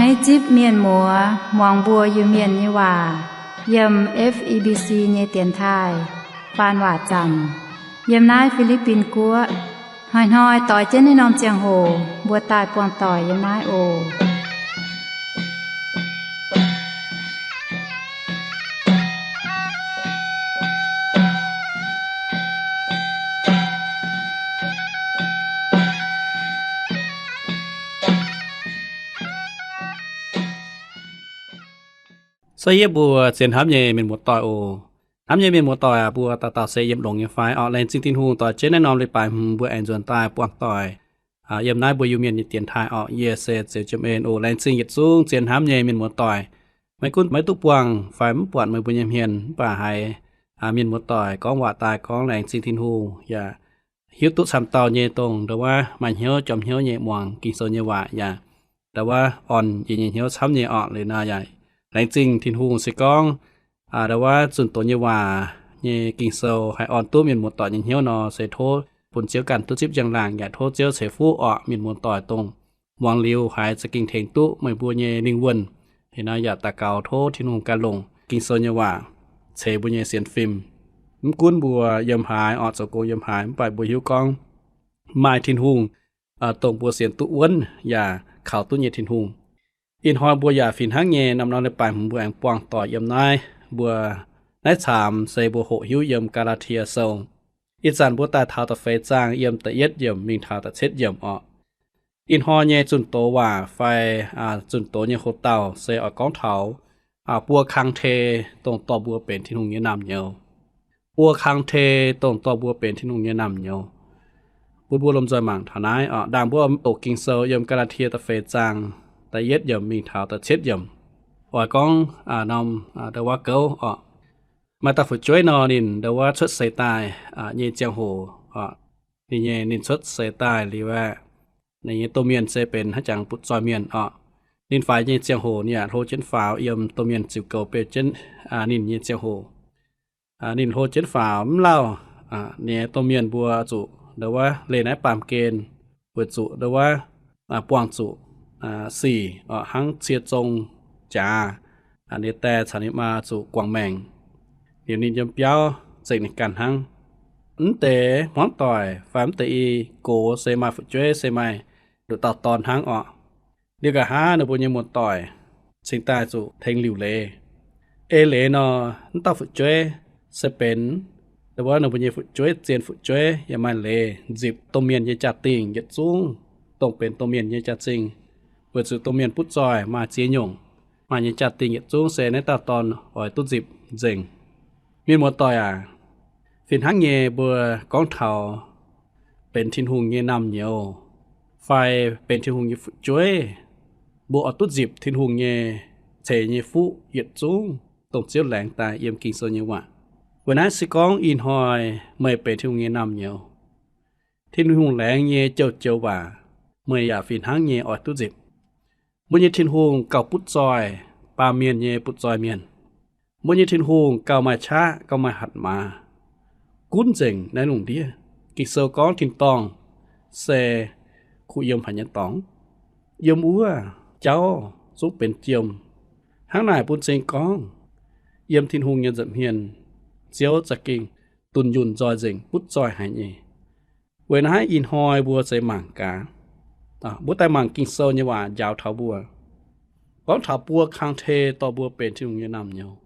Naaiv zipv mienh muoz muangx mbuo Iu-Mienh nyei waac yiem F E B C nyei dienx taaih faan waac zaamc yiem naaiv Fi^li^bin Guoqv. Hnoi-hnoi doix jienv naaiv norm ziangh hoc mbuo daaih buangh doic yiem naaiv oc. Se yie mbuo zien hnamv nyei mienh muoz-doic oc. Hnamv nyei mienh muoz-doic aac, mbuo dauh dauh se yiem longx nyei fai? Orqc, laengz zingh Tin-Hungh doix jienv naaiv norm leiz-baaix hmz mbuo aengx nzuonx daaih buangh doic yiem naaiv mbuo Iu-Mienh nyei dienx taaih orqc. Yie se Ziouc Jiem En oc. Laengz zingh yietc zungv zien hnamv nyei mienh muoz-doic. Maiv gunv maiv duqv buangh fai mv buatc meih mbuo nyei hmien, mv baac haiz mienh muoz-doic gorngv waac daaih gorngv laengz zingh Tin-Hungh yaac hiuv duqv camv dauh nyei dongh ndau wuov maaih hnyouv jorm hnyouv nyei muangx Ging-Sou nyei waac yaac ndau wuov orn yie nyei hnyouv camv nyei orqc. Liuz nor yaac laengz zingh Tin-Hungh se gorngv ndau wuov zunh doz nyei waac nyei Ging-Sou haih orn duqv mienh muoz-doic nyei hnyouv nor, se tov bun Ziouv ganh duqv zipv njang-laangc yaac tov Ziouv ceix fuqv orqc mienh muoz-doic dongh muangx liuz haiz za'gengh tengx duqv meih mbuo nyei lingh wuonh. Liuz nor yaac daux gaux tov Tin-Hungh ganh longc Ging-Sou nyei waac ceix mbuo nyei sienx fim. Mv gunv mbuo yiem haaix orqc, zoux gong yiem haaix, mv baac mbuo hiuv gorngv maaih Tin-Hungh dongh mbuo sienx duqv wuonv yaac kaux duqv nyei Tin-Hungh. Ih hnoi mbuo yaac fih hnangv nyei norm-norm leiz-baaix hmz mbuo aengx buangh doic yiem naaiv. Mbuo naaiv caamx se mbuo hoqc hiuv yiem Gaa^laa^tie Sou. Ih zanc mbuo daaih taux da'feix zaang yiem da'yietv yiemc mingh taux da'cietv yiemc orqc. Ih hnoi nyei zunh doz waac fai zunh doz nyei hoc-dauh se oix gorngv taux buo kang te dongh dorh mbuo benx Tin-Hungh nyei naamh nyouz. Buo kang te dongh dorh mbuo benx Tin-Hungh nyei naamh nyouz. Bun mbuo lomh nzoih mangc taux naaiv oc. Ndaangc mbuo doqc Ging-Sou yiem Gaa^laa^tie da'feix zaang da'yietv yiemc mingh taux da'cietv yiemc, oix gorngv norm ndau wuov gouv oc. Maaih dauh fu'jueiv nor, ninh ndau wuov cuotv seix daaih nyei ziangh hoc oc, ninh nyei, ninh cuotv seix daaih liuz aeqv, ninh nyei domh mienh se benx haaix jangx butv-zoih mienh oc. Ninh faix nyei ziangh hoc ninh yaac hlo jienv faaux yiem domh mienh ziux goux beu jienv ninh nyei ziangh hoc. Ninh hlo jienv faaux mv lauh, ninh nyei domh mienh mbuo zuqc ndau wuov leih naaiv baamh gen, weic zuqc ndau wuov buangh zuqc sic oc, hnangv cie zong jaax, ninh die caux ninh maa zuqc guangc maengc. Liuz ninh yiem biauv zengc ninh ganh hnangv. Mv deix hmuangv doic fai mv deix i gox se maaih fu'jueiv se maaih nduqc dauh dorn hnangv oc. Liuz nqa'haav ninh mbuo nyei muoz-doic cingx daaih zuqc tengx liuc leiz. Ei leiz nor, mv dauh fu'jueiv se benx ndau wuov ninh mbuo nyei fu'jueiv, zien fu'jueiv yaac maaih leiz nzipc domh mienh nyei jaa-dingh yietc zungv, dongh benx domh mienh nyei jaax-zingh, weic zuqc domh mienh butv zoih maaih ziex nyungc, maaih nyei jaa-dingh yietc zungv se naaiv dauh dorn oix duqv nzipc nzengc. Mienh muoz-doic aac, fih hnangv nyei mbuo gorngv taux benx Tin-Hungh nyei naamh nyouz fai benx Tin-Hungh nyei fu'jueiv, mbuo oix duqv nzipc Tin-Hungh nyei ceix nyei fuqv yietc zungv dongh Ziouv laengz daaih yiem Ging-Sou nyei waac. Weic naaiv se gorngv ih hnoi meih benx Tin-Hungh nyei naamh nyouz, Tin-Hungh laengz nyei joux-joux waac meih yaac fih hnangv nyei oix duqv nzipc. Mbuo nyei Tin-Hungh gauh butv zoih baamh mienh nyei butv zoih mienh. Mbuo nyei Tin-Hungh gauh maaih qaqv, gauh maaih hatc maaz, gunv nzengc naaiv lungh ndiev. Ging-Sou gorngv tin-dorngh se kuh yiem haaix nyungc dorngx, yiem wuov jauv zungv benx jiem. Hnangv naaic bun cing gorngv yiem Tin-Hungh nyei nza'hmien Ziouv za'gengh dunh yunh nzoih nzengc, butv zoih haic nyei. Weic naaiv ih hnoi mbuo zeiz mangc gaax. Mbuo daaih mangc Ging-Sou nyei waac njaaux taux mbuo, gorngv taux buo kang te dorh mbuo benx Tin-Hungh nyei naamh nyouz,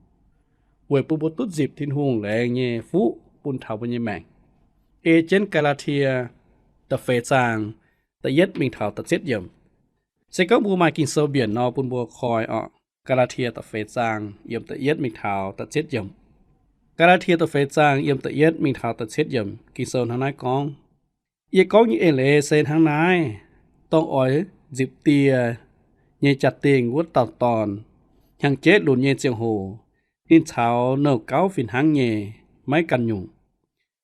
weic bun mbuo duqv nzipc Tin-Hungh laengz nyei fuqv bun taux mbuo nyei maengc. Ei jienv Gaa^laa^tie da'feix zaang da'yietv mingh taux da'cietv yiemc. Se gorngv mbuo maaih Ging-Sou mbienc nor, bun mbuo koi orqc. Gaa^laa^tie da'feix zaang yiem da'yietv mingh taux da'cietv yiemc. Gaa^laa^tie da'feix zaang yiem da'yietv mingh taux da'cietv yiemc, Ging-Sou hnangv naaiv gorngv, Yie gorngv nyei eix leiz se hnangv naaiv, dongh oix nzipc Die nyei jaa-dingh wuov dauh dorn, hnyangx-jeiv lunx nyei ziangh hoc, ninh caux nouh gauv fih hnangv nyei, maiv ganh nyungc.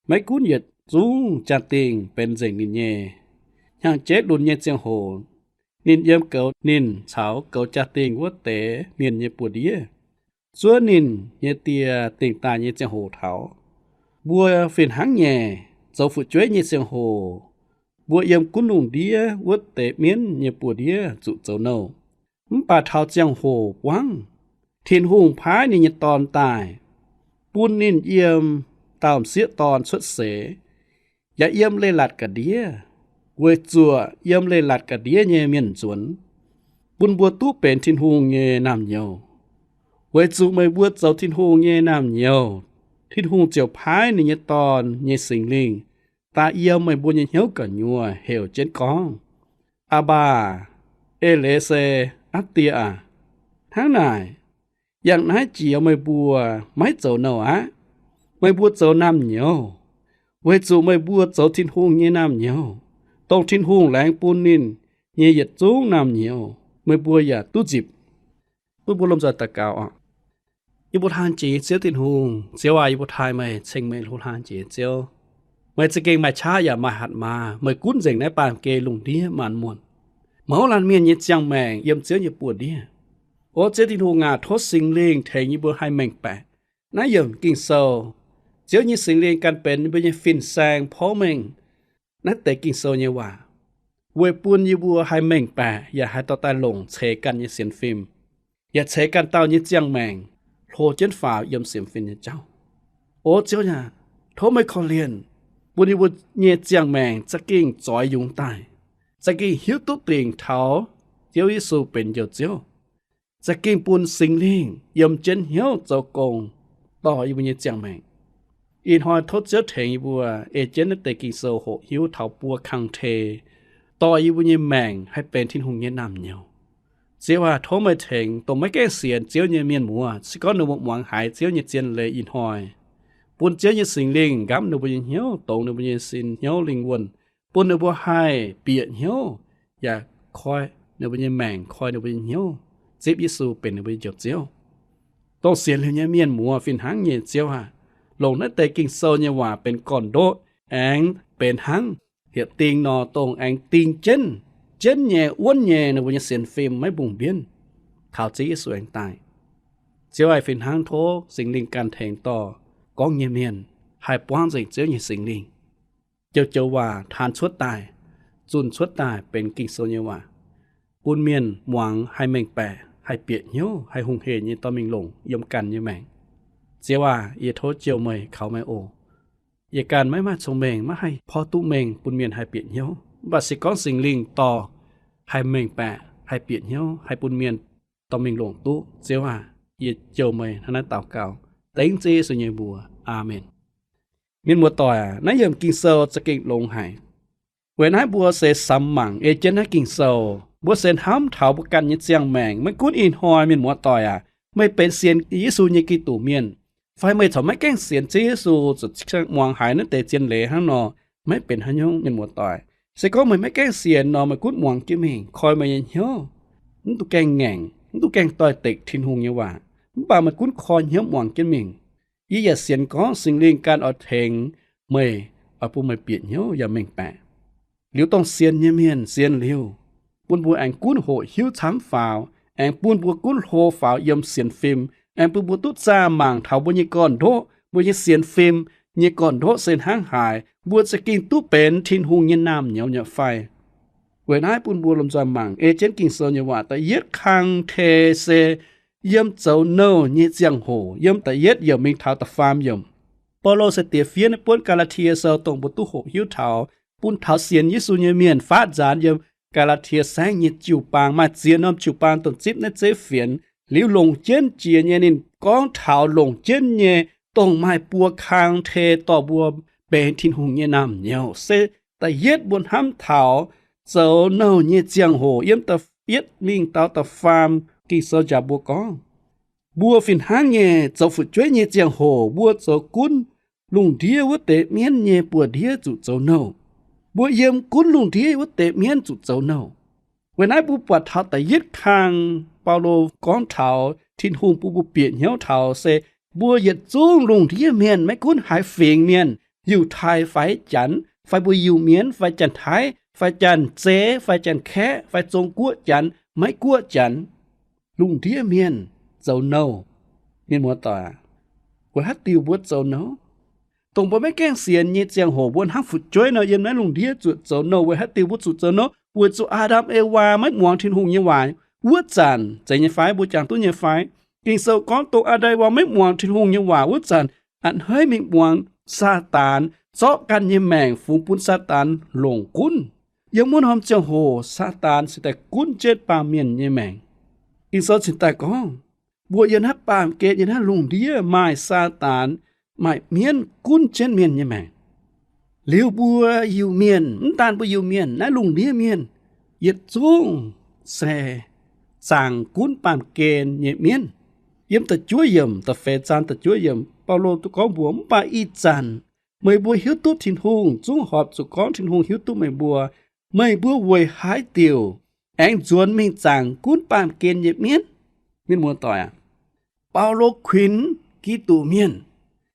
Maiv gunv yietc zungv jaa-dingh benx nzengc ninh nyei. Hnyangx-jeiv lunx nyei ziangh hoc, ninh yiem goux ninh caux goux jaa-dingh wuov deix mienh nyei buoz-ndiev, zuov ninh nyei die dingh daaih nyei ziangh hoc taux. Mbuo fih hnangv nyei, zoux fu'jueiv nyei ziangh hoc, mbuo yiem gunv lungh ndiev wuov deix mienv nyei buoz-ndiev zuqc zoux nouh. Mv baac taux ziangh hoc buangv, Tin-Hungh paaiv ninh nyei Dorn daaih, bun ninh yiem dauh m'sieqv dorn cuotv seix, yaac yiem leiz-latc ga'ndiev, weic zuoqc yiem leiz-latc ga'ndiev nyei mienh nzuonx, bun mbuo duqv benx Tin-Hungh nyei naamh nyouz. Weic zuqc meih mbuo zoux Tin-Hungh nyei naamh nyouz, Tin-Hungh ziouc paaiv ninh nyei Dorn nyei Singx Lingh daaih yiem meih mbuo nyei hnyouv gu'nyuoz heuc jienv gorngv, Aa Baa, eix leiz se Aa Die aac. Hnangv naaic, yangh naaiv jiex meih mbuo maiv zoux nouh aqv. Meih mbuo zoux naamh nyouz, weic zuqc meih mbuo zoux Tin-Hungh nyei naamh nyouz, dongh Tin-Hungh laengz bun ninh nyei yietc zungv naamh nyouz, meih mbuo yaac duqv nzipc. Bun mbuo lomh nzoih daux gaux oc. Yie mbuo hlang jiex Ziouv Tin-Hungh. Ziouv aac, yie mbuo taaih meih, ceng meih hlo hlang jiex Ziouv. Meih za'gengh maaih qaqv yaac maaih hatc maaz. Meih gunv nzengc naaiv baamh gen lungh ndiev maanc muotc. Mouz laanh mienh nyei ziangh maengc yiem Ziouv nyei buoz-ndiev. O Ziouv Tin-Hungh aac, tov Singx Lingh tengx yie mbuo haih mengh baeqc naaiv yiemc Ging-Sou. Ziouv nyei Singx Lingh ganh benx yie mbuo nyei fin-saeng porv mengh naaiv deix Ging-Sou nyei waac, weic bun yie mbuo haih mengh baeqc yaac haih dorh daaih longc ceix ganh nyei sienx fim, yaac ceix ganh dauh nyei ziangh maengc hlo jienv faaux yiem sienx fim nyei jauv. O Ziouv aac, tov meih korv-lienh bun yie mbuo nyei ziangh maengc za'gengh zoix yungz daaih, za'gengh hiuv duqv dingc taux Ziouv Yesu benx Njoux Ziouv, za'gengh bun Singx Lingh yiem jienv hnyouv zoux gong dorh yie mbuo nyei ziangh maengc. Ih hnoi tov Ziouv tengx yie mbuo ei jienv naaiv deix Ging-Sou hoqc hiuv taux buo kang-tei, dorh yie mbuo nyei maengc haih benx Tin-Hungh nyei naamh nyouz. Ziouv aac, tov meih tengx dongh maiv gaengh sienx Ziouv nyei mienh muoz, se gorngv ninh mbuo muangx haiz Ziouv nyei zien leiz ih hnoi, bun Ziouv nyei Singx Lingh nqamv ninh mbuo nyei hnyouv, dongz ninh mbuo nyei sin, hnyouv, lingh wuonh, bun ninh mbuo haih bieqc hnyouv yaac koi ninh mbuo nyei maengc, koi ninh mbuo nyei hnyouv, zipv Yesu benx ninh mbuo nyei Njoux Ziouv. Dongh sienx liuz nyei mienh muoz fih hnangv nyei, Ziouv aac, longc naaiv deix Ging-Sou nyei waac benx gorn-ndoqv, aengx benx hnangv yietc ding nor, dongh aengx ding jienv, jienv nyei, wuonv nyei ninh mbuo nyei sienx fim maiv mbungh mbienv taux Ziouv Yesu aengx daaih. Ziouv aac, fih hnangv tov Singx Lingh ganh tengx dorh gorngv nyei mienh haih buangv nzengc Ziouv nyei Singx Lingh, joux-joux waac taan cuotv daaih, zunh cuotv daaih benx Ging-Sou nyei waac, bun mienh muangx haih mengh baeqc, haih bieqc hnyouv, haih hungh heic nyei dorh mingh longc yiem ganh nyei maengc. Ziouv aac, yie tov jouh meih, kaux meih oc. Yie ganh maiv maaih cong-mengh, maiv haih porv duqv mengh bun mienh haih bieqc hnyouv. Mv baac se gorngv Singx Lingh dorh haih mengh baeqc, haih bieqc hnyouv, haih bun mienh dorh mingh longc duqv, Ziouv aac, yie jouh meih hnangv naaiv daux gaux dengv Ziouv Yesu nyei mbuox. Aamen. Mienh muoz-doic aac, naaiv yiemc Ging-Sou za'gengh longx haic. Weic naaiv mbuo se samx mangc ei jienv naaiv Ging-Sou, mbuo se hnamv taux mbuo ganh nyei ziangh maengc. Maiv gunv ih hnoi, mienh muoz-doic aac, meih benx sienx Yesu nyei Giduc mienh, fai meih corc maiv gaengh sienx Ziouv Yesu, zuqc muangx haiz naaiv deix zien leiz hnangv nor, maiv benx haaix nyungc, mienh muoz-doic. Se gorngv meih maiv gaengh sienx nor, meih gunv muangx jienv mingh, koi meih nyei hnyouv, mv dungx gaengh ngaengc, mv dungx gaengh doix-dekc Tin-Hungh nyei waac, mv baac meih gunv koi hnyouv muangx jienv mingh. Yie yaac sienx gorngv Singx Lingh ganh oix tengx meih, oix bun meih bieqc hnyouv yaac mengh baeqc. Liuz dongh sienx nyei mienh sienx liuz, bun mbuo aengx gunv hoqc hiuv camv faaux, aengx bun mbuo gunv hlo faaux yiem sienx fim, aengx bun mbuo duqv zaah mangc taux mbuo nyei gorn-ndoqv, mbuo nyei sienx fim nyei gorn-ndoqv se hnangv haaix, mbuo za'gengh duqv benx Tin-Hungh nyei naamh nyouz nyei fai. Weic naaiv bun mbuo lomh nzoih mangc ei jienv Ging-Sou nyei waac. Da'yietv kang-tei se yiem zoux nouh nyei ziangh hoc, yiem da'yietv yiemc mingh taux da'faam yiemc. Baulo se diex fiev naaiv buonv Gaa^laa^tie Sou dongh mbuo duqv hoqc hiuv taux, bun taux sienx Yesu nyei mienh faatv nzaanx yiem Gaa^laa^tie Saengv nyei jiu-baang. Maaih ziex norm jiu-baang dongh zipv naaiv zeiv fienx. Liuz longc jienv jiex nyei, ninh gorngv taux longc jienv nyei dongh maaih buo kang-tei dorh mbuo benx Tin-Hungh nyei naamh nyouz. Se da'yietv mbuo hnamv taux zoux nouh nyei ziangh hoc, yiem da'yietv mingh taux da'faam Ging-Sou njaaux mbuo gorngv, mbuo fih hnangv nyei zoux fu'jueiv nyei ziangh hoc mbuo zoux gunv lungh ndiev wuov deix mienv nyei buoz-ndiev zuqc zoux nouh. Mbuo yiem gunv lungh ndiev wuov deix mienv zuqc zoux nouh. Weic naaiv mbuo buatc taux da'yietv kang Baulo gorngv taux Tin-Hungh bun mbuo bieqc hnyouv taux se mbuo yietc zungv lungh ndiev mienh, maiv gunv haaix fingx mienh, Yiutai fai Janx, fai mbuo Iu-Mienh, fai Janx-Taiv, fai Janx-Zei, fai Janx-Kaeqv, fai Zong-Guoqv Janx, Meiv-Guoqv Janx, lungh ndiev mienh zoux nouh. Mienh muoz-doic, weic haaix diuc mbuo zoux nouh? Dongh mbuo maiv gaengh sienx nyei ziangh hoc mbuo hnangv fu'jueiv nor yiem naaiv lungh ndiev zuqc zoux nouh. Weic haaix diuc mbuo zuqc zoux nouh? Weic zuqc Aa^ndam Ewaa maiv muangx Tin-Hungh nyei waac. wuov zanc, zeiz nyei fai? Mbuo jangx duqv nyei fai? Ging-Sou gorngv dongh Aa^ndam Eewaa maiv muangx Tin-Hungh nyei waac wuov zanc, a'hneiv mingh muangx Saadaan zorqv ganh nyei maengc fungx bun Saadaan longc gunv. Yiem wuov norm ziangh hoc Saadaan cingx daaih gunv jienv baamh mienh nyei maengc. Ging-Sou cingx daaih gorngv, mbuo yiem naaiv baamh gen, yiem naaiv lungh ndiev maaih Saadaan, maaih mienv gunv jienv mienh nyei maengc. Liuz mbuo Iu-Mienh, mv daan mbuo Iu-Mienh, naaiv lungh ndiev mienh yietc zungv se zaangc gunv baamh gen nyei mienv. Yiem da'juov yiemc, da'feix zaang da'juov yiemc, Baulo gorngv mbuox, mv baac ih zanc meih mbuo hiuv duqv Tin-Hungh, zungv horpc zuqc gorngv Tin-Hungh hiuv duqv meih mbuo. Meih mbuo weic haaix diuc aengx nzuonx mingh zaangc gunv baamh gen nyei mienv? Mienh muoz-doic aac, Baulo kuinx Giduc Mienh,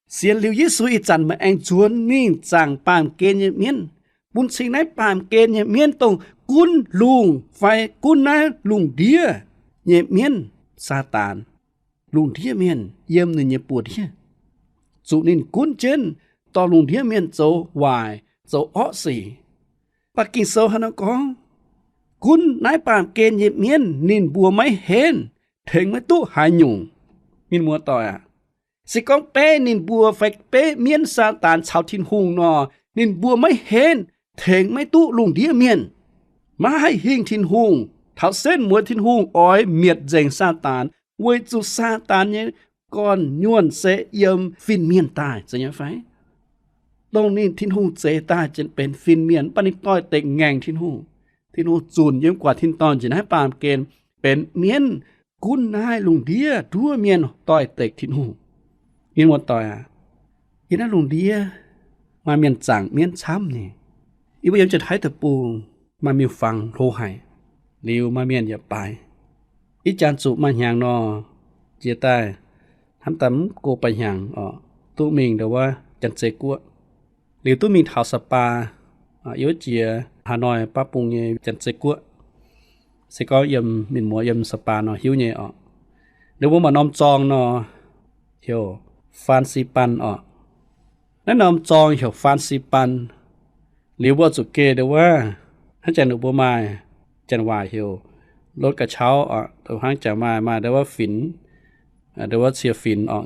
sienx liuz Yesu ih zanc meih aengx nzuonx mingh zaangc baamh gen nyei mienv, bun cing naaiv baamh gen nyei mienv dongh gunv lungh fai gunv naaiv lungh ndiev nyei mienv, Saadaan. Lungh ndiev mienh yiem ninh nyei buoz-ndiev, zuqc ninh gunv jienv dorh lungh ndiev mienh zoux waaic, zoux orqv sic. Mv baac Ging-Sou hnangv naaiv gorngv, gunv naaiv baamh gen nyei mienv ninh mbuo maiv henv, tengx maiv duqv haaix nyungc. Mienh muoz-doic aac, se gorngv beiv ninh mbuo fai beiv mienv Saadaan caux Tin-Hungh nor, ninh mbuo maiv henv, tengx maiv duqv lungh ndiev mienh. Maiv haih hingh Tin-Hungh, taux setv mueiz Tin-Hungh oix mietc nzengc Saadaan, weic zuqc Saadaan nyei gorn-nyuonh se yiem fin-mienh daaih, zeiz nyei fai? Dongh ninh Tin-Hungh zeix daaih benx fin-mienh, mv baac ninh doix-dekc ngaengc Tin-Hungh. Tin-Hungh zunc yiem guaax tin-dorngh njiec naaiv baamh gen benx mienv, gunv naaiv lungh ndiev nduov mienh doix-dekc Tin-Hungh. Mienh muoz-doic aac, yiem naaiv lungh ndiev maaih mienh zaangc mienv camv ni. Yie mbuo yiem Janx-Taiv deic-bung maaih miuc-fangx hlo haic, liuz maaih mienh yaac baaix. Ih jaax zuqc maaih hnyangx nor, jiex daaih hnamv daaih mv go baaix hnyangx oc, duqv mingh ndau wuov Janx-Zei Guoqv. Liuz duqv mingh taux Sapa, yiem wuov jiex Hà Nội baav bung nyei Janx-Zei Guoqv. Se gorngv yiem mienh muoz yiem Sapa nor hiuv nyei oc. Ninh mbuo maaih norm zorng nor, heuc Phan Xi Panh oc. Naaiv norm zorng heuc Phan Xi Panh. Liuz mbuo zuqc geh ndau wuov, hnangv jangx ninh mbuo maaih, janx waac heuc รถกระเช้า oc, hnangv jangx maaih, maaih ndau wuov finx, ndau wuov cie finx oc,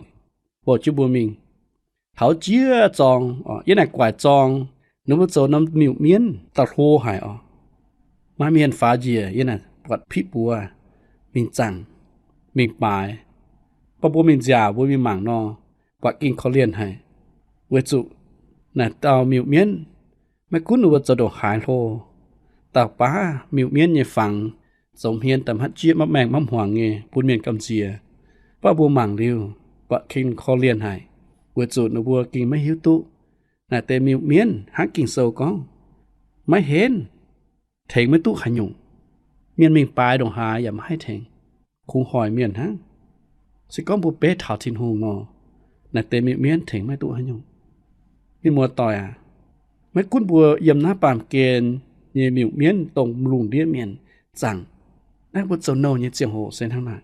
bouh jienv mbuo mingh. Taux jiex zorng oc, yiem naaic guaaic zorng, ninh mbuo zoux norm miuc-mienv daaih hlo haic oc. Maaih mienh faaux njiec yiem naaic buatc piqv buoz mingh zaangc, mingh baaix. Baac mbuo mingh nziaauc, mbuo mingh mangc nor, buatc gengh korv-lienh haic. Weic zuqc naaic dauh miuc-mienv maiv gunv ninh mbuo zoux ndongc haaix hlo, dauh baav miuc-mienv nyei fangx zoux hmien daaih maiv jieqv maiv maengh maiv hmuangx nyei bun mienh gamh nziex. Baac mbuo mangc liuz, buatc gengh korv-lienh haic, weic zuqc ninh mbuo gengh maiv hiuv duqv naaic deix miuc-mienv hnangv Ging-Sou gorngv, maiv henv, tengx maiv duqv haaix nyungc. Mienh mingh baaix ndongc haaix yaac maiv haih tengx, kungx hoic mienh hnangv. Se gorngv mbuo beiv taux Tin-Hungh nor, naaic deix miuc-mienv tengx maiv duqv haaix nyungc. Mienh muoz-doic aac, maiv gunv mbuo yiem naaiv baamh gen nyei miuc-mienv dongh lungh ndiev mienh zaangc, naaiv mbuo zoux nouh nyei ziangh hoc se hnangv naaic.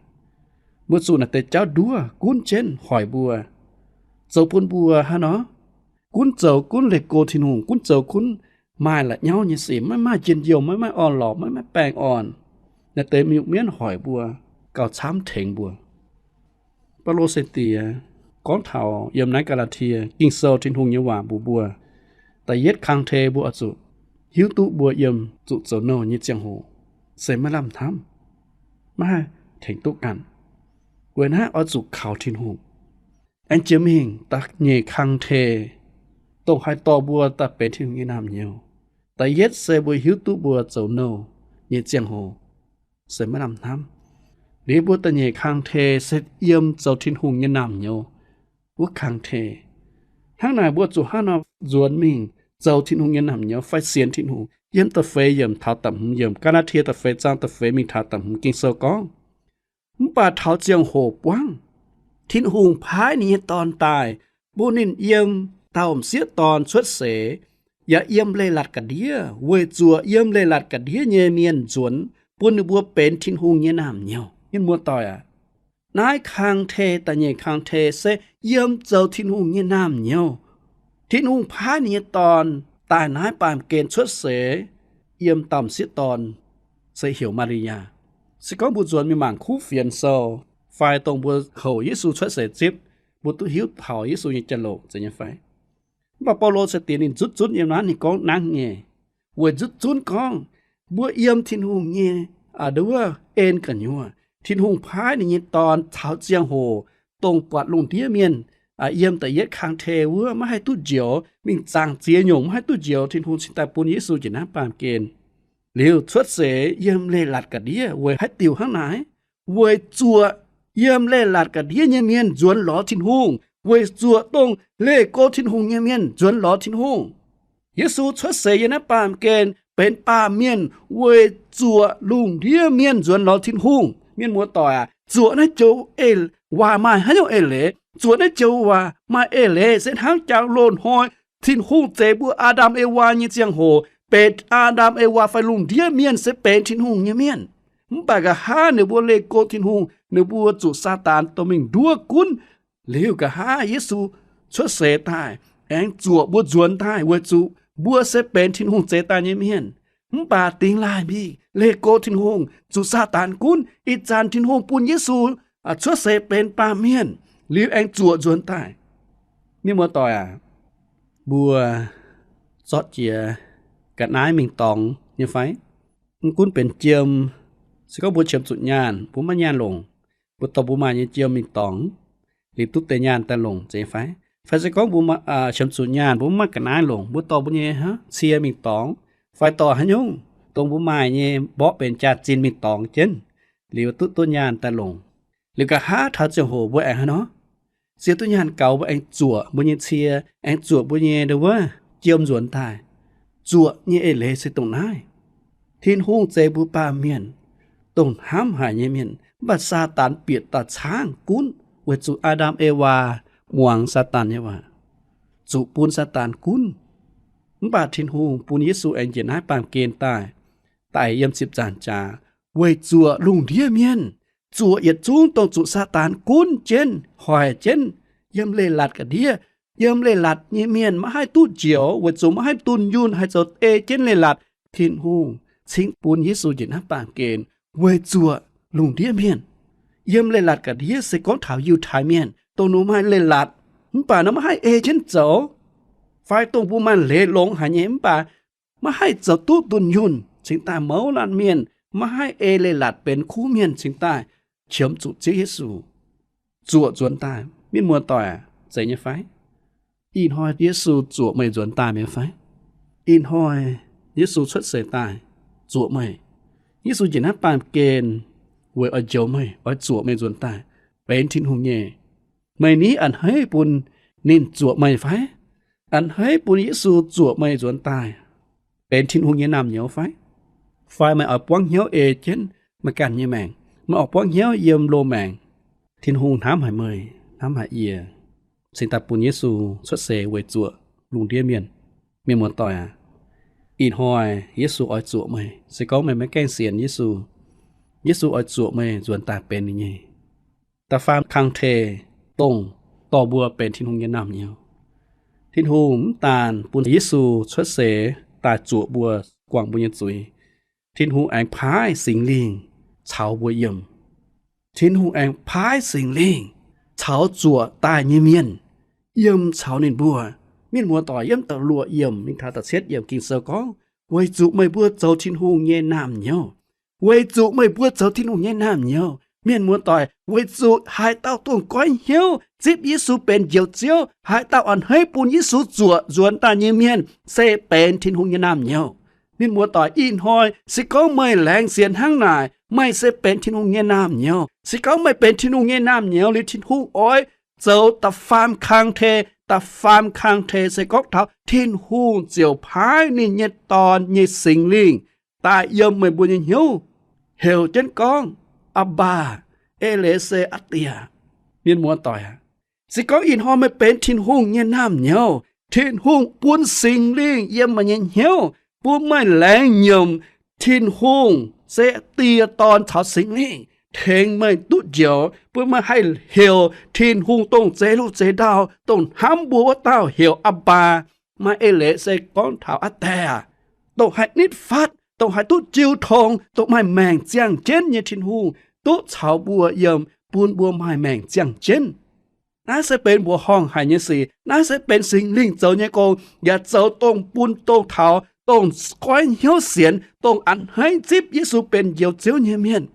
Mbuo zuqc naaic deix jauv nduov gunv jienv hoic mbuo, zoux bun mbuo hnangv nor, gunv zoux gunv leih go Tin-Hungh, gunv zoux gunv maaih la'nyauv nyei sic, maiv maaih njien-youh, maiv maaih orn-lorqc, maiv maaih baengh orn. Naaiv deix miuc-mienv hoic mbuo, gauh camv tengx mbuo. Baulo se diex gorngv taux yiem naaiv Gaa^laa^tie Ging-Sou Tin-Hungh nyei waac mbuox mbuo, da'yietv kang-te mbuo oix zuqc hiuv duqv mbuo yiem zuqc zoux nouh nyei ziangh hoc se maiv lamh hnamv, maiv haih tengx duqv ganh. Weic naaiv oix zuqc kaux Tin-Hungh. Aengx jiex mingh da'nyeic kang-te, dongh haih dorh mbuo daaih benx Tin-Hungh nyei naamh nyouz. Da'yietv se mbuo hiuv duqv mbuo zoux nouh nyei ziangh hoc se maiv lamh hnamv. Liuz mbuo da'nyeic kang-te se yiem zoux Tin-Hungh nyei naamh nyouz wuov kang-te. Hnangv naaic mbuo zuqc hnangv nor nzuonx mingh zoux Tin-Hungh nyei naamh nyouz fai sienx Tin-Hungh. Yiem da'feix yiemc taux da'hmz yiemc, Gaa^laa^tie da'feix zaang da'feix mingh taux da'hmz Ging-Sou gorngv, mv baac taux ziangh hoc buangv, Tin-Hungh paaiv ninh nyei Dorn daaih, bun ninh yiem dauh m'sieqv dorn cuotv seix, yaac yiem leiz-latc ga'ndiev, weic zuoqc yiem leiz-latc ga'ndiev nyei mienh nzuonx, bun ninh mbuo benx Tin-Hungh nyei naamh nyouz. Mienh muoz-doic aac, naaiv kang-te, da'nyeic kang-te se yiem zoux Tin-Hungh nyei naamh nyouz. Tin-Hungh paaiv ninh nyei Dorn daaih naaiv baamh gen cuotv seix, yiem dauh m'sieqv dorn, se heuc Maa^li^yaa. Se gorngv mbuo nzuonx mingh mangc kuv fienx sou, fai dongh mbuo houc Yesu cuotv seix zipv, mbuo duqv hiuv taux Yesu nyei jauv-louc zeiz nyei fai? Mv baac Baulo se diex ninh zutv zunv yiem naaiv ninh gorngv nangv nyei. Weic zutv zunv gorngv, mbuo yiem Tin-Hungh nyei, aa, nduov en gu'nyuoz, Tin-Hungh paaiv ninh nyei Dorn caux ziangh hoc dongh buatc lungh ndiev mienh, aa, yiem da'yietv kang-tei wuov maiv haih duqv njoux, mingh zaangc ziex nyungc maiv haih duqv njoux, Tin-Hungh cingx daaih bun Yesu njiec naaiv baamh gen liuz cuotv seix yiem leiz-latc ga'ndiev weic haaix diuc hnangv naaic? Weic zuoqc yiem leiz-latc ga'ndiev nyei mienh nzuonx lorz Tin-Hungh, weic zuoqc dongh leih go Tin-Hungh nyei mienh nzuonx lorz Tin-Hungh. Yesu cuotv seix yiem naaiv baamh gen benx baamh mienh weic zuoqc lungh ndiev mienh nzuonx lorz Tin-Hungh. Mienh muoz-doic aac, zuoqc naaiv joux eix waac maaih haaix nyungc eix leiz? Zuoqc naaiv joux waac maaih eix leiz se hnangv jangx loz-hnoi Tin-Hungh zeix mbuo Aa^ndam Ewaa nyei ziangh hoc, benx Aa^ndam Ewaa fai lungh ndiev mienh se benx Tin-Hungh nyei mienh. Mv baac nqa'haav ninh mbuo leih go Tin-Hungh, ninh mbuo zuqc Saadaan dorh mingh nduov gunv. Liuz nqa'haav Yesu cuotv seix daaih, aengx zuoqc mbuo nzuonx daaih weic zuqc mbuo se benx Tin-Hungh zeix daaih nyei mienh. Mv baac dingx laaih mingh leih go Tin-Hungh, zuqc Saadaan gunv. Ih zanc Tin-Hungh bun Yesu cuotv seix benx baamh mienh, liuz aengx zuoqc nzuonx daaih. Mienh muoz-doic aac, mbuo zorqv jiex ga'naaiv mingh dorngx nyei fai? Mv gunv benx jiem, se gorngv mbuo qiemx zuqc nyaanh, mbuo maiv nyaanh longc, mbuo dorh mbuo maaih nyei jiem mingh dorngx, liuz duqv deix nyaanh daaih longc zeiz fai? Fai se gorngv mbuo qiemx zuqc nyaanh, mbuo maiv maaih ga'naaiv longc, mbuo dorh mbuo nyei cie mingh dorngx, fai dorh haaix nyungc dongh mbuo maaih nyei mborqv benx jaax-zinh mingh dorngx jienv, liuz duqv duqv nyaanh daaih longc. Liuz nqa'haav taux ziangh hoc mbuo aengx haaix nor? Ziouc duqv nyaanh gaux mbuo aengx zuoqc mbuo nyei cie, aengx zuoqc mbuo nyei nduov wuov jiem nzuonx daaih. Zuoqc nyei eix leiz se dongh naaiv. Tin-Hungh zeix mbuo baamh mienh, dongh hnamv haic nyei mienh, mv baac Saadaan bieqc daaih caangv gunv weic zuqc Aa^ndam Ewaa muangx Saadaan nyei waac, zuqc bun Saadaan gunv. Mv baac Tin-Hungh bun Yesu aengx njiec naaiv baamh gen daaih, daic yiem ziepc nzaangc jaax, weic zuoqc lungh ndiev mienh, zuoqc yietc zungv dongh zuqc Saadaan gunv jienv, hoic jienv, yiem leiz-latc ga'ndiev, yiem leiz-latc nyei mienh maiv haih duqv njoux, weic zuqc maiv haih dunh yunh haih zoux ei jienv leiz-latc. Tin-Hungh cingv bun Yesu njiec naaiv baamh gen weic zuoqc lungh ndiev mienh. Yiem leiz-latc ga'ndiev se gorngv taux Yiutai Mienh, dongh ninh maaih leiz-latc, mv baac ninh maiv haih ei jienv zoux, fai dongh mbuo maaih leiz longx haic nyei, mv baac maiv haih zoux duqv dunh yunh, cingx daaih mouz laanh mienh, maiv haih ei leiz-latc benx kuv mienh, cingx daaih qiemx zuqc Ziouv Yesu zuoqc nzuonx daaih. Mienh muoz-doic, zeiz nyei fai? Ih hnoi Yesu zuoqc meih nzuonx daaih mi'aqv fai? Ih hnoi Yesu cuotv seix daaih zuoqc meih. Yesu njiec naaiv baamh gen weic oix njoux meih, oix zuoqc meih nzuonx daaih benx Tin-Hungh nyei. Meih ni a'hneiv bun ninh zuoqc meih fai? A'hneiv bun Yesu zuoqc meih nzuonx daaih benx Tin-Hungh nyei naamh nyouz fai? Fai meih oix buangv hnyouv ei jienv meih ganh nyei maengc, meih oix buangv hnyouv yiem loz-maengc? Tin-Hungh hnamv haic meih, hnamv haic yie, cingx daaih bun Yesu cuotv seix weic zuoqc lungh ndiev mienh. Mienh muoz-doic aac, ih hnoi Yesu oix zuoqc meih. Se gorngv meih maiv gaengh sienx Yesu, Yesu oix zuoqc meih nzuonx daaih benx ninh nyei. Da'faam kang-tei dongh dorh mbuo benx Tin-Hungh nyei naamh nyouz. Tin-Hungh mv daanh bun Yesu cuotv seix daaih zuoqc mbuo, guangc mbuo nyei zuiz. Tin-Hungh aengx paaiv Singx Lingh caux mbuo yiem. Tin-Hungh aengx paaiv Singx Lingh caux zuoqc daaih nyei mienh yiem caux ninh mbuo. Mienh muoz-doic, yiem da'luoqc yiemc mingh taux da'cietv yiemc Ging-Sou gorngv, weic zuqc meih mbuo zoux Tin-Hungh nyei naamh nyouz. Weic zuqc meih mbuo zoux Tin-Hungh nyei naamh nyouz. Mienh muoz-doic, weic zuqc haaix dauh dongh goiv hnyouv zipv Yesu benx Njoux Ziouv, haaix dauh a'hneiv bun Yesu zuoqc nzuonx daaih nyei mienh se benx Tin-Hungh nyei naamh nyouz. Mienh muoz-doic, ih hnoi se gorngv meih laengz sienx hnangv naaic, meih se benx Tin-Hungh nyei naamh nyouz. Se gorngv meih benx Tin-Hungh nyei naamh nyouz liuz, Tin-Hungh oix zoux da'faam kang-tei. Da'faam kang-tei se gorngv taux Tin-Hungh ziouc paaiv ninh nyei Dorn nyei Singx Lingh daaih yiem meih mbuo nyei hnyouv, heuc jienv gorngv, Aa^mbaa, eix leiz se Aa Die. Mienh muoz-doic aac, se gorngv ih hnoi meih benx Tin-Hungh nyei naamh nyouz, Tin-Hungh bun Singx Lingh yiem meih nyei hnyouv, bun meih laengz nyiemc Tin-Hungh se Die, Dorn caux Singx Lingh, tengx meih duqv njoux, bun meih haih heuc Tin-Hungh dongh zeix luv zeix ndau, dongh hnamv mbuo wuov dauh heuc Aa^mbaa. Maaih eix leiz se gorngv taux Aa Die aac, dongh haih nitv fatv, dongh haih duqv jiu tong, dongh maaih maengc ziangh jienv nyei Tin-Hungh, duqv caux mbuo yiem, bun mbuo maaih maengc ziangh jienv. Naaiv se benx mbuoqc horngh haic nyei sic. Naaiv se benx Singx Lingh zoux nyei gong, yaac zoux dongh bun dongh taux dongh goiv hnyouv sienx, dongh a'hneiv zipv Yesu benx Njoux Ziouv nyei mienh.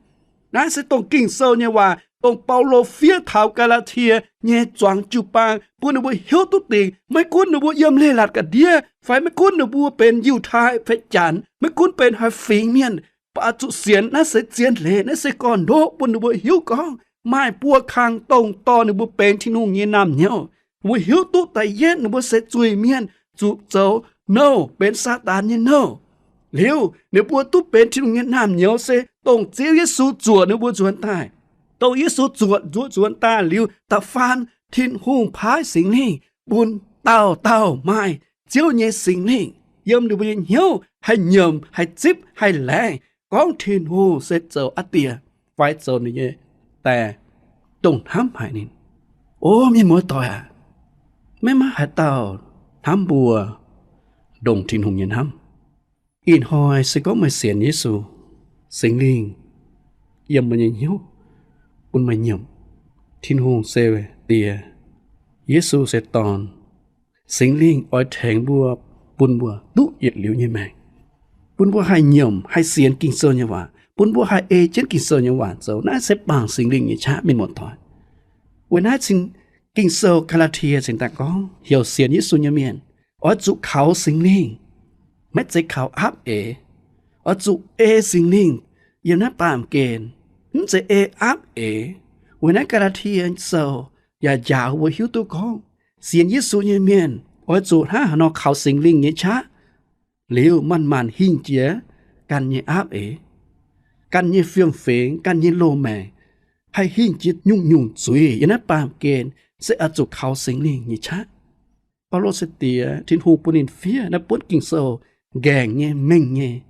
Naaiv se dongh Ging-Sou nyei waac, dongh Baulo fiev taux Gaa^laa^tie nyei zuangx jiu-baang, bun ninh mbuo hiuv duqv dingc, maiv gunv ninh mbuo yiem leiz-latc ga'ndiev, fai maiv gunv ninh mbuo benx Yiutai fai Janx, maiv gunv benx haaix fingx mienh, baac zuqc sienx naaiv se zien leiz, naaiv se gorn-ndoqv, bun ninh mbuo hiuv gorngv maaih buo kang dongh dorh ninh mbuo benx Tin-Hungh nyei naamh nyouz. Mbuo hiuv duqv da'yietv ninh mbuo se zuiz-mienh, zuqc zoux nouh, benx Saadaan nyei nouh. Liuz ninh mbuo duqv benx Tin-Hungh nyei naamh nyouz se dongh Ziouv Yesu zuoqc ninh mbuo nzuonx daaih. Dongh Yesu zuoqc nzuonx daaih liuz, da'faam Tin-Hungh paaiv Singx Lingh bun dauh dauh maaih Ziouv nyei Singx Lingh yiem ninh mbuo nyei hnyouv haih nyiemc, haih zipv, haih laengz gorngv Tin-Hungh se zoux aa Die fai zoux ninh nyei Die, dongh hnamv haic ninh. O mienh muoz-doic aac, maiv maaih haaix dauh hnamv mbuo ndongc Tin-Hungh nyei hnamv. Ih hnoi se gorngv meih sienx Yesu, Singx Lingh yiem meih nyei hnyouv bun meih nyiemc Tin-Hungh se Die, Yesu se Dorn. Singx Lingh oix tengx mbuo, bun mbuo duqv yietc liuz nyei maengc, bun mbuo haih nyiemc, haih sienx Ging-Sou nyei waac, bun mbuo haih ei jienv Ging-Sou nyei waac zoux. Naaiv se bangc Singx Lingh nyei qaqv, mienh muoz-doic. Weic naaiv cingx Ging-Sou Gaa^laa^tie cingx daaih gorngv, heuc sienx Yesu nyei mienh oix zuqc kaux Singx Lingh, maiv zeiz kaux aapv eix. Oix zuqc ei Singx Lingh yiem naaiv baamh gen, mv zeiz ei aapv eix. Weic naaiv Gaa^laa^tie Sou yaac njaaux mbuo hiuv duqv gorngv sienx Yesu nyei mienh oix zuqc hnangv haaix nor kaux Singx Lingh nyei qaqv, liuz manc-manc hingh jiex ganh nyei aapv eix, ganh nyei fiem-fingx, ganh nyei loz-maengc, haih hingh jiex nyungc-nyungc zuiz yiem naaiv baamh gen, se oix zuqc kaux Singx Lingh nyei qaqv. Baulo se diex Tin-Hungh bun ninh fiev naaiv buonv Ging-Sou nqaengc nyei, mengh nyei,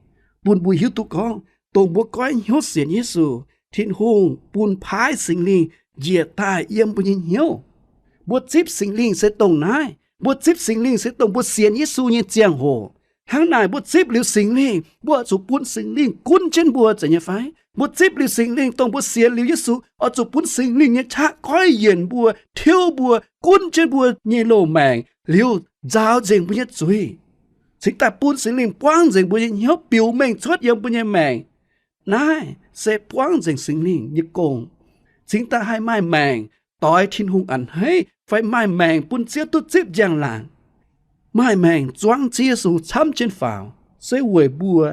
bun mbuo hiuv duqv gorngv dongh mbuo goiv hnyouv sienx Yesu, Tin-Hungh bun paaiv Singx Lingh njiec daaih yiem mbuo nyei hnyouv. Mbuo zipv Singx Lingh se dongh naaiv. Mbuo zipv Singx Lingh se dongh mbuo sienx Yesu nyei ziangh hoc. Hnangv naaic mbuo zipv liuz Singx Lingh, mbuo oix zuqc bun Singx Lingh gunv jienv mbuo, zeiz nyei fai? Mbuo zipv liuz Singx Lingh, dongh mbuo sienx liuz Yesu, oix zuqc bun Singx Lingh nyei qaqv goiv yienc mbuo, tiuv mbuo, gunv jienv mbuo nyei loz-maengc, liuz nzaaux nzengc mbuo nyei zuiz, cingx daaih bun Singx Lingh buangv nzengc mbuo nyei hnyouv, biux mengh cuotv yiem mbuo nyei maengc. Naaiv se buangv nzengc Singx Lingh nyei gong, cingx daaih haih maaih maengc doix Tin-Hungh a'hneiv, fai maaih maengc bun Ziouv duqv zipv njang-laangc, maaih maengc zuangv Ziouv Yesu camv jienv faaux, se weic mbuo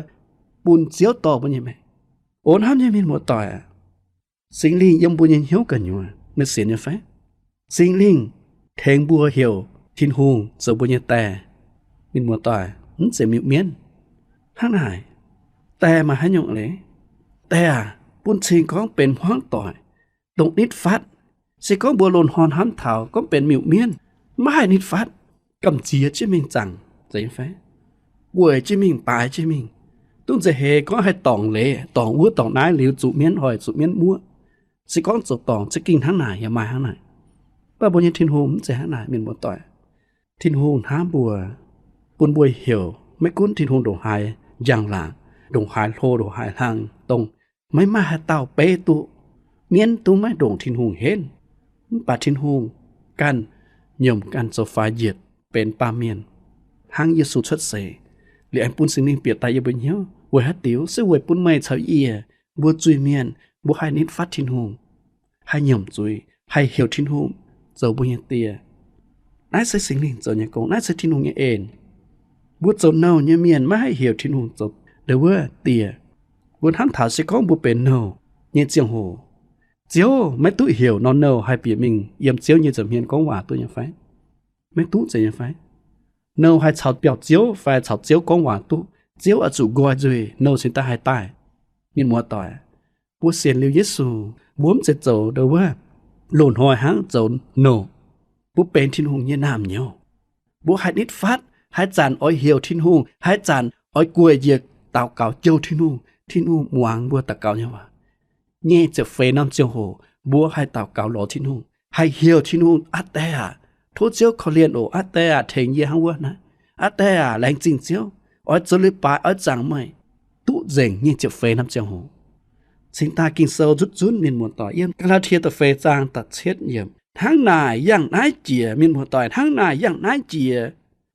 bun Ziouv dorh mbuo nyei maengc. O hnamv nyei mienh muoz-doic aac, Singx Lingh yiem mbuo nyei hnyouv gu'nyuoz, meih sienx nyei fai? Singx Lingh tengx mbuo heuc Tin-Hungh zoux mbuo nyei Die. Mienh muoz-doic, mv zeiz miuc-mienv. Hnangv naaic, Die maaih haaix nyungc leiz? Die aac, bun cing gorngv benx hmuangv doic, dongh nitv fatv. Se gorngv mbuo loz-hnoi hnamv taux gorngv benx miuc-mienv, maiv haih nitv fatv, gamh nziex jienv mingh zaangc, zeiz nyei fai? Weic jienv mingh, baaix jienv mingh, duqv nza'heix gorngv haih dorngc leiz, dorngc wuov dorngc naaiv liuz zuqc mienv hoic, zuqc mienv muoqv. Se gorngv zoux dorngc za'gengh hnangv naaic, yaac maaih hnangv naaic. Mv baac mbuo nyei Tin-Hungh mv zeiz hnangv naaic, mienh muoz-doic. Tin-Hungh hnamv mbuo, bun mbuo heuc maiv gunv Tin-Hungh ndongc haaix njang-laangc, ndongc haaix hlo, ndongc haaix hlang, dongh maiv maaih haaix dauh beiv duqv, mienv duqv maiv ndongc Tin-Hungh henv. Mv baac Tin-Hungh ganh nyiemc ganh zoux faix njiec benx baamh mienh, hnangv Yesu cuotv seix, liuz aengx bun Singx Lingh bieqc daaih yiem mbuo hnyouv. Weic haaix diuc? Se weic bun meih caux yie, mbuo zuiz-mienh, mbuo haih nitv fatv Tin-Hungh, haih nyiemc zuiz, haih heuc Tin-Hungh zoux mbuo nyei Die. Naaiv se Singx Lingh zoux nyei gong, naaiv se Tin-Hungh nyei en. Mbuo zoux nouh nyei mienh maiv haih heuc Tin-Hungh zoux ndau wuov Die. Mbuo hnamv taux se gorngv mbuo benx nouh nyei ziangh hoc, Ziouv maiv duqv heuc nor nouh haih bieqc mingh yiem Ziouv nyei nza'hmien gorngv waac duqv nyei fai? Maiv duqv, zeiz nyei fai? Nouh haih caux biauv-ziouv fai caux Ziouv gorngv waac duqv, Ziouv oix zuqc nqoi nzuih, nouh cingx daaih haih daaih. Mienh muoz-doic, mbuo sienx liuz Yesu, mbuo mv zeiz zoux ndau wuov loz-hnoi hnangv zoux nouh. Mbuo benx Tin-Hungh nyei naamh nyouz. Mbuo haih nitv fatv, haaix zanc oix heuc Tin-Hungh, haaix zanc oix gueic njiec daux gaux jouh Tin-Hungh, Tin-Hungh muangx mbuo daux gaux nyei waac. Nyei ziepc feix norm ziangh hoc mbuo haih daux gaux lorz Tin-Hungh, haih heuc Tin-Hungh, Aa Die aac, tov Ziouv korv-lienh oc. Aa Die aac, tengx yie hnangv wuov naaiv. Aa Die aac, laengz zingh Ziouv, oix zoux leiz-baaix oix zaangc meih. Duqv nzengc nyei ziepc feix norm ziangh hoc. Cingx daaih Ging-Sou nzutv zunv, mienh muoz-doic, yiem Gaa^laa^tie da'feix zaang da'cietv yiemc, hnangv naaic yangh naaiv jiex, mienh muoz-doic, hnangv naaic yangh naaiv jiex.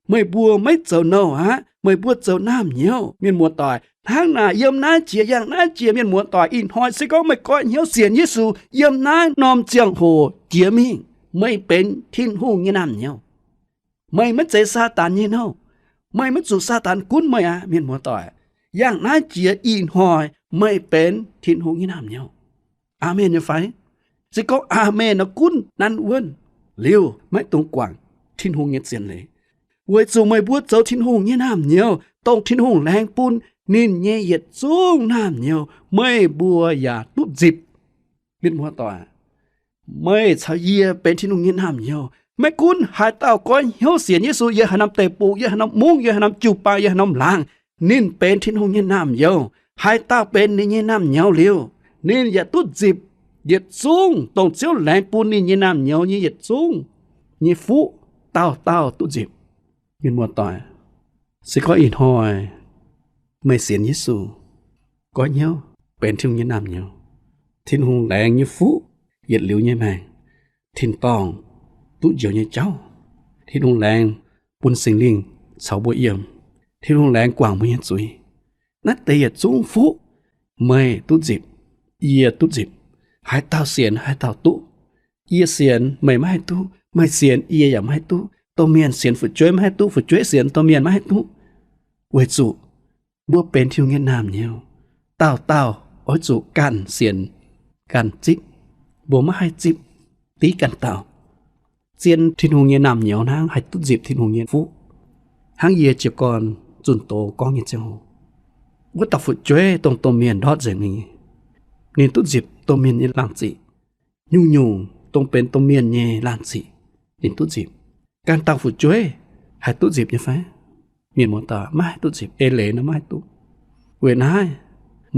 Meih mbuo maiv zoux nouh aqv. Meih mbuo zoux naamh nyouz, mienh muoz-doic, hnangv naaic yiem naaiv jiex yangh naaiv jiex. Mienh muoz-doic, ih hnoi se gorngv meih goiv hnyouv sienx Yesu, yiem naaiv norm ziangh hoc jiex mingh, meih benx Tin-Hungh nyei naamh nyouz. Meih maiv zeiz Saadaan nyei nouh. Meih maiv zuqc Saadaan gunv meih aqv, mienh muoz-doic. Yangh naaiv jiex ih hnoi meih benx Tin-Hungh nyei naamh nyouz. Aamen nyei fai? Se gorngv aamen nor, gunv nanv wuonv liuz maiv dungx guangc Tin-Hungh nyei zien leiz. Weic zuqc meih mbuo zoux Tin-Hungh nyei naamh nyouz, dongh Tin-Hungh laengz bun ninh nyei yietc zungv naamh nyouz, meih mbuo yaac duqv nzipc. Mienh muoz-doic, meih caux yie benx Tin-Hungh nyei naamh nyouz. Maiv gunv haaix dauh goiv hnyouv sienx Yesu, yiem haaix norm deic-bung, yiem haaix norm mungv, yiem haaix norm jiu-baang, yiem haaix norm laangz, ninh benx Tin-Hungh nyei naamh nyouz. Haaix dauh benx ninh nyei naamh nyouz liuz, ninh yaac duqv nzipc yietc zungv dongh Ziouv laengz bun ninh nyei naamh nyouz nyei yietc zungv nyei fuqv, dauh dauh duqv nzipc. Mienh muoz-doic, se gorngv ih hnoi meih sienx Yesu, goiv hnyouv benx Tin-Hungh nyei naamh nyouz, Tin-Hungh laengz nyei fuqv yietc liuz nyei maengc, tin-dorngh duqv njoux nyei jauv, Tin-Hungh laengz bun Singx Lingh caux mbuo yiem, Tin-Hungh laengz guangc mbuo nyei zuiz. Naaiv deix yietc zungv fuqv meih duqv nzipc, yie duqv nzipc. Haaix dauh sienx haaix dauh duqv. Yie sienx meih maiv haih duqv, meih sienx yie yaac maiv haih duqv. Domh mienh sienx fu'jueiv maiv haih duqv, fu'jueiv sienx domh mienh maiv haih duqv. Weic zuqc mbuo benx Tin-Hungh nyei naamh nyouz, dauh dauh oix zuqc ganh sienx, ganh zipv. Mbuo maiv haih zipv div ganh dauh. Zien Tin-Hungh nyei naamh nyouz hnangv haih duqv nzipc Tin-Hungh nyei fuqv. Hnangv yie jiez gorn zunh doz gorngv nyei ziangh hoc, wuov dauh fu'jueiv dongh domh mienh ndortv nzengc mingh, ninh duqv nzipc domh mienh nyei laangh ziqc. Nyungc-nyungc dongh benx domh mienh nyei laangh ziqc, ninh duqv nzipc. Ganh dauh fu'jueiv haih duqv nzipc nyei fai? Mienh muoz-doic, maiv haih duqv nzipc. Eix leiz nor maiv haih duqv. Weic naaiv,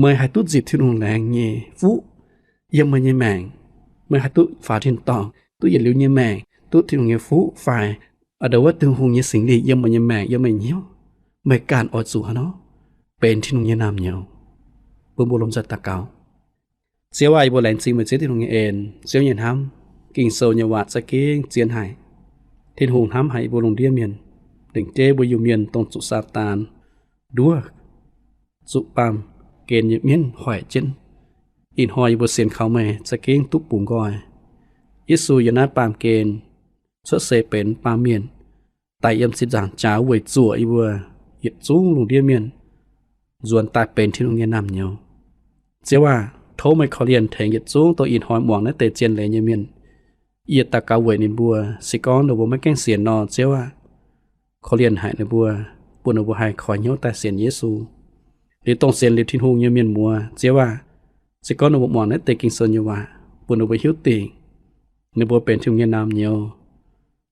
meih haih duqv nzipc Tin-Hungh laengz nyei fuqv yiem meih nyei maengc. Meih haih duqv faaux tin-dorngh, duqv yietc liuz nyei maengc, duqv Tin-Hungh nyei fuqv fai a'ndou wuov Tin-Hungh nyei Singx Lingh yiem meih nyei maengc, yiem meih hnyouv. Meih ganh oix zuqc haaix nor? Benx Tin-Hungh nyei naamh nyouz. Bun mbuo lomh nzoih daux gaux. Ziouv aac, yie mbuo laengz zingh meih Ziouv Tin-Hungh nyei en, Ziouv nyei hnamv. Ging-Sou nyei waac za'gengh zien haic. Tin-Hungh hnamv haic yie mbuo lungh ndiev mienh, lengc jeiv mbuo Iu-Mienh dongh zuqc Saadaan nduov, zuqc baamh gen nyei mienv hoic jienv. Ih hnoi yie mbuo sienx kaux meih za'gengh duqv bungx nqoi. Yesu yiem naaiv baamh gen cuotv seix benx baamh mienh, daic yiem ziepc nzaangc jaax weic zuoqc yie mbuo yietc zungv lungh ndiev mienh nzuonx daaih benx Tin-Hungh nyei naamh nyouz. Ziouv aac, tov meih korv-lienh tengx yietc zungv dongh ih hnoi muangx naaiv deix zien leiz nyei mienh. Yie daux gaux weic ninh mbuo, se gorngv ninh mbuo maiv gaengh sienx nor, Ziouv aac, korv-lienh haic ninh mbuo, bun ninh mbuo haih koi hnyouv daaih sienx Yesu. Liuz dongh sienx liuz Tin-Hungh nyei mienh muoz, Ziouv aac, se gorngv ninh mbuo muangx naaiv deix Ging-Sou nyei waac, bun ninh mbuo hiuv dingc ninh mbuo benx Tin-Hungh nyei naamh nyouz,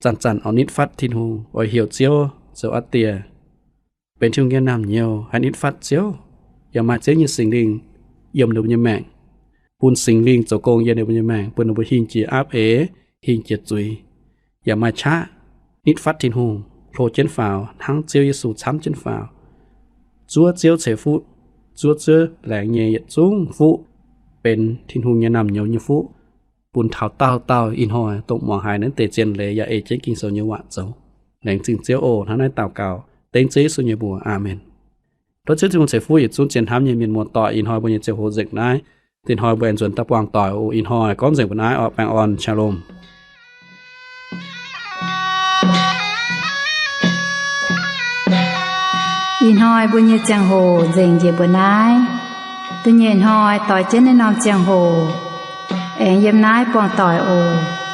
zanc-zanc oix nitv fatv Tin-Hungh, oix heuc Ziouv zoux aa Die, benx Tin-Hungh nyei naamh nyouz, haih nitv fatv Ziouv, yaac maaih Ziouv nyei Singx Lingh yiem ninh mbuo nyei maengc, bun Singx Lingh zoux gong yiem ninh mbuo nyei maengc, bun ninh mbuo hingh jiex aapv eix, hingh jiex zuiz, yaac maaih qaqv nitv fatv Tin-Hungh, hlo jienv faaux hnangv Ziouv Yesu camv jienv faaux. Zuov Ziouv ceix fuqv, zuov Ziouv laengz nyei yietc zungv fuqv benx Tin-Hungh nyei naamh nyouz nyei fuqv, bun taux dauh dauh ih hnoi dongh muangx haiz naaiv deix zien leiz yaac ei jienv Ging-Sou nyei waac zoux. Laengz zingh Ziouv oc. Hnangv naaiv daux gaux dengv Ziouv Yesu nyei mbuox. Aamen. Tov Ziouv Tin-Hungh ceix fuqv yietc zungv zien hnamv nyei mienh muoz-doic. Ih hnoi mbuo nyei ziangh hoc nzengc naaiv. Dinh hnoi mbuo aengx nzuonx daaih buangh doic oc. Ih hnoi gorngv nzengc mbuo naaiv oc. Baengh orn, Shalom. Ih hnoi mbuo nyei ziangh hoc nzengc njiec mbuo naaiv. Da'nyeic hnoi doix jienv naaiv norm ziangh hoc aengx yiem naaiv buangh doic oc.